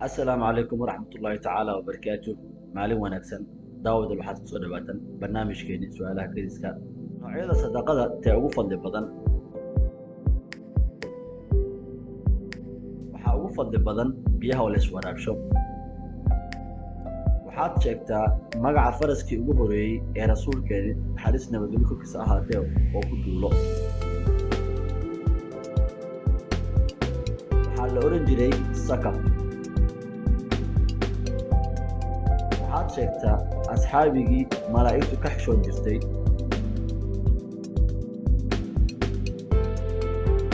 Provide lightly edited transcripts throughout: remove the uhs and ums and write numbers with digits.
Asalaamu calaykum waraxmatullaahi tacaala wabarakaatu. Maalin wanaagsan daawadal, waxaad kusoo dhawaataan barnaamijkeeni su-aalaha kediska. Noocyada sadaqada tee ugu fadli badan? Waxaa ugu fadli badan biyaha oo la iswaraabsho. Waxaad sheegtaa magaca faraskii ugu horeeyey ee rasuulkeeni naxariis nabadgelyo korkiisa ahaatee oo ku duulo. Waxaa la oran jiray Sakab. Waxaad sheegtaa asxaabigii malaa'igtu ka xishoon jirtay.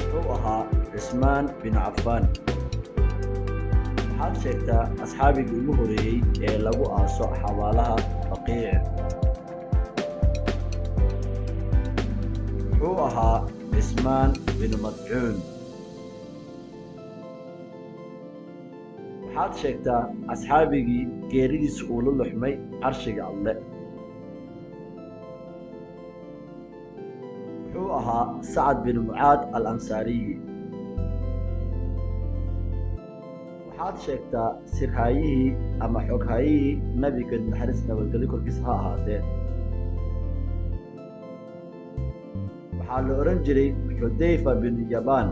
Wuxuu ahaa Cismaan bin Cafaan. Waxaad sheegtaa asxaabigii ugu horeeyey ee lagu aaso xabaalaha Baqiic. Wuxuu ahaa Cismaan bin Madcuun. Waxaad sheegtaa asxaabigii geeridiisa uu la luxmay carshiga Alle. Wuxuu ahaa Sacad bin Mucaad al Ansaariyi. Waxaad sheegtaa sirhaayihii ama xoghaayihii nabiga naxariis nabadgelyo korkiisa ha ahaatee. Waxaa la oran jiray Xudayfa bin Yabaan.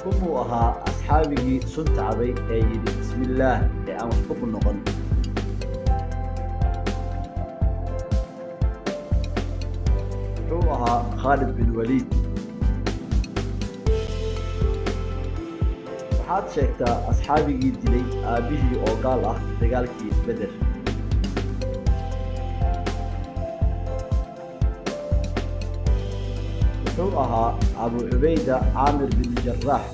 Kumuu ahaa asxaabigii sunta cabay ee yidhi bismillaah ee aan waxba ku noqon? Wuxuu ahaa Khaalid bin Waliid. Waxaad sheegtaa asxaabigii dilay aabbihii oo gaal ah dagaalkii Beder. Wuxuu ahaa Abu Cubayda Caamir bin Jaraax.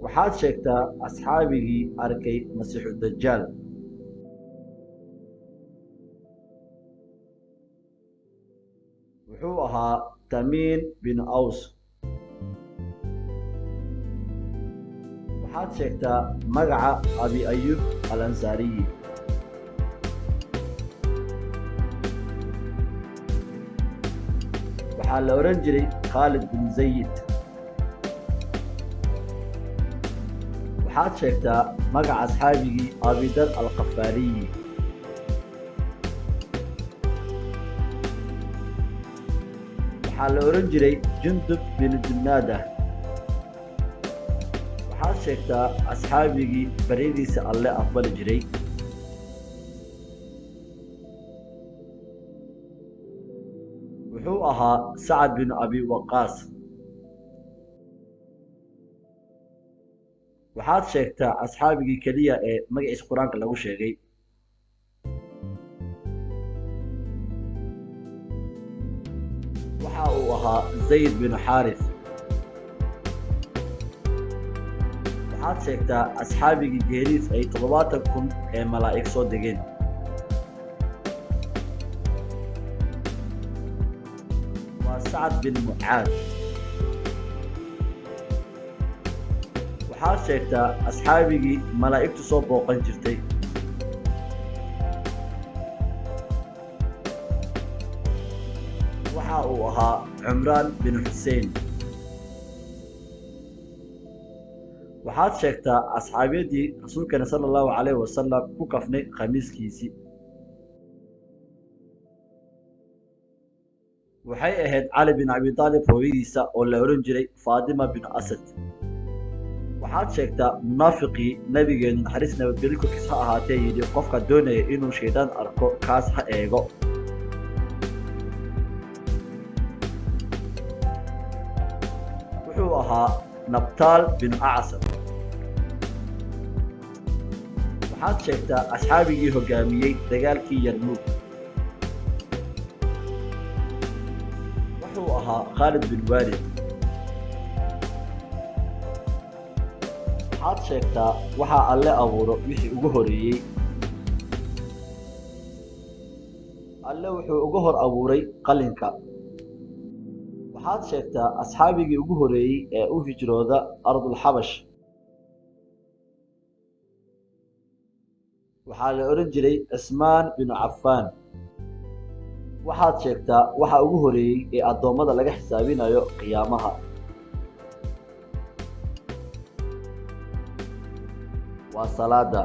Waxaad sheegtaa asxaabigii arkay Masiixu Dajaal. Wuxuu ahaa Tamiin bin Aws. Waxaad sheegtaa magaca Abi Ayub al Ansaariyi. Waxaa la oran jiray Khaalid bin Zayid. Waxaad sheegtaa magaca asxaabigii Abidar Alkhafaariyi. Waxaa la oran jiray Jundub bin Junaada. Waxaad sheegtaa asxaabigii baryadiisa Alle aqbali jiray. Wuxuu ahaa Sacad bin Abi Waqaas. Waxaad sheegtaa asxaabigii keliya ee magaciisa Qur-aanka lagu sheegay. Waxa uu ahaa Zayd bin Xaaris. Waxaad sheegtaa asxaabigii geeriis ay 70,000 ee malaa'ig soo degeen. Waa Sacad bin Mucaad. Waxaad sheegtaa asxaabigii malaa'igtu soo booqan jirtay. Waxa uu ahaa Cumraan bin Xuseen. Waxaad sheegtaa asxaabiyadii rasuulkeena sala allahu calayhi wasalam ku kafnay khamiiskiisii. Waxay ahayd Cali bin Abi Taalib hooyadiisa oo la oran jiray Faatima bin Asad. Waxaad sheegtaa munaafiqii nabigeenu naxariis nabadgelyo korkiisa ha ahaatee yidhi qofka doonaya inuu shaydaan arko kaas ha eego. Wuxuu ahaa Nabtaal bin Acsar. Waxaad sheegtaa asxaabigii hoggaamiyey dagaalkii Yarmuug. Wuxuu ahaa Khaalid bin Waalid. Waxaad sheegtaa waxaa Alle abuuro wixii ugu horeeyey. Alle wuxuu uga hor abuuray qalinka. Waxaad sheegtaa asxaabigii ugu horeeyey ee u hijrooda Ardul Xabash. Waxaa la oran jiray Cismaan bin Cafaan. Waxaad sheegtaa waxa ugu horeeyey ee addoommada laga xisaabinayo qiyaamaha. Waa salaada.